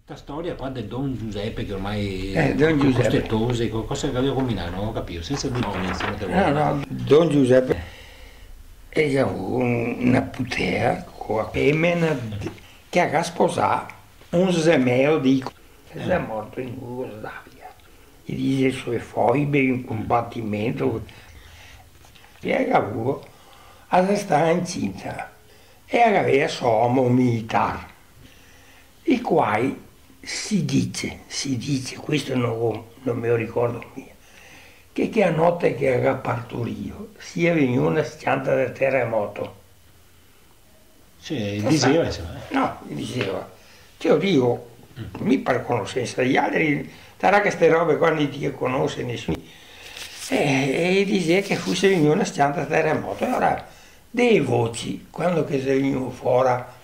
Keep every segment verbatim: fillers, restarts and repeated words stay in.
Sta storia qua del Don Giuseppe che ormai... Eh, Don Giuseppe. Queste tose, co-, cosa che gaveva combinà, no? Go capìo, sensa dir nomi, insoma, che... No, no, Don Giuseppe el ga avuo un-, na putea co a femena de-, che la ga sposà un zemeo de... che xe morto in Jugoslavia. E dixe le so foibe in combatimento. E la ga avuo, la xe stà incinta. E la gavea so omo militar. I quai si dixe, si dixe, questo no, no me lo ricordo mia, che, che a note che la ga partorìo, sia vegnù na s-cianta de teremoto. Sì, dixeva, insoma, eh. No, dixeva. Te lo digo, mi par conosensa, i altri, sarà che ste robe qua no i le conose nesuni. E, e dixeva che fuse vegnù na s-cianta de teremoto. E ora, de voci, quando che xe vegnù fora,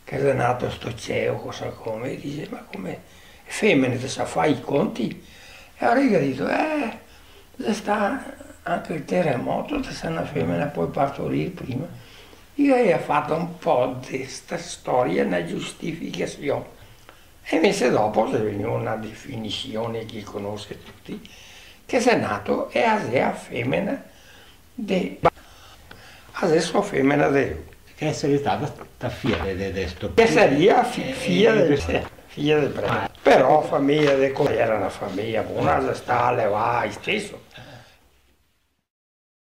che xe nato sto ceo, cosa come, dixe, ma come, femene, te sa far i conti? E ora i ga dito, eh, xe stà anca el teremoto, te sa, na femena pol partorir prima. I gavea fato un po' de sta storia na giustificasion. E invese dopo xe vegnù na definision che i conose tuti, che xe nato e a xe a femena de, a xe so femena de lu. Che saria stata sta fia de, de, de sto... Che saria fi-, eh, fia eh, de, de, fia de prete. Ah. Però fameja de co-, era na fameja bona, xe stà levà isteso.